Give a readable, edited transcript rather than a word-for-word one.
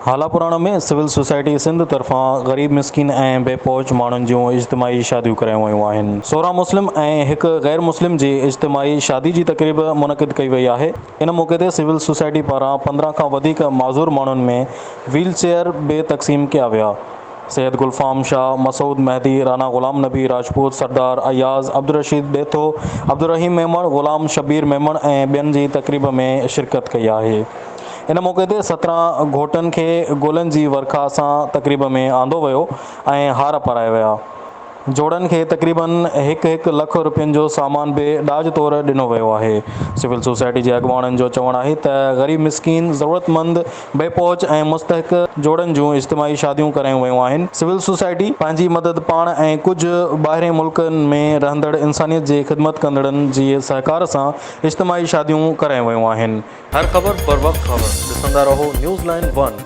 هالا پراڻو ۾ civil society Sindh طرفان غريب مسڪين ۽ بي پهچ ماڻهن جون اجتماعي شاديون ڪرايون ويون آهن. 16 مسلم ۽ هڪ غير مسلم جي اجتماعي شادي جي تقريب منعقد ڪئي وئي آهي. ان موقعي تي سول سوسائٽي پاران 15 کان وڌيڪ معذور ماڻهن ۾ ويل چيئر به تقسيم ڪيا ويا. سيد گلفام شاهه، مسعود مهدي، رانا غلام نبي راجپوت، سردار اياز، عبدالرشيد ڏيٿو، عبدالرحيم ميمڻ، غلام شبير ميمڻ ۽ ٻين جي تقريب ۾ شرڪت ڪئي آهي. ان موقعي تي 17 گهوٽن کي گلن جي ورکا سان تقريب ۾ آندو ويو ۽ هار پارايا ويا. جوڙن کي تقريبن هڪ هڪ لک رپين جو سامان به ڏاج طور ڏنو ويو آهي. سول سوسائٽي جي اڳواڻن جو چوڻ آهي ته غريب مسڪين، ضرورتمند، بي پهچ ۽ مستحق جوڙن جون اجتماعي شاديون ڪرايون ويون آهن. سول سوسائٽي پنهنجي مدد پاڻ ۽ ڪجهه ٻاهرين ملڪن ۾ رهندڙ انسانيت جي خدمت ڪندڙن جي سهڪار سان اجتماعي شاديون ڪرايون ويون آهن. هر خبر بروقت خبر ڏسندا رهو نيوز لائن ون.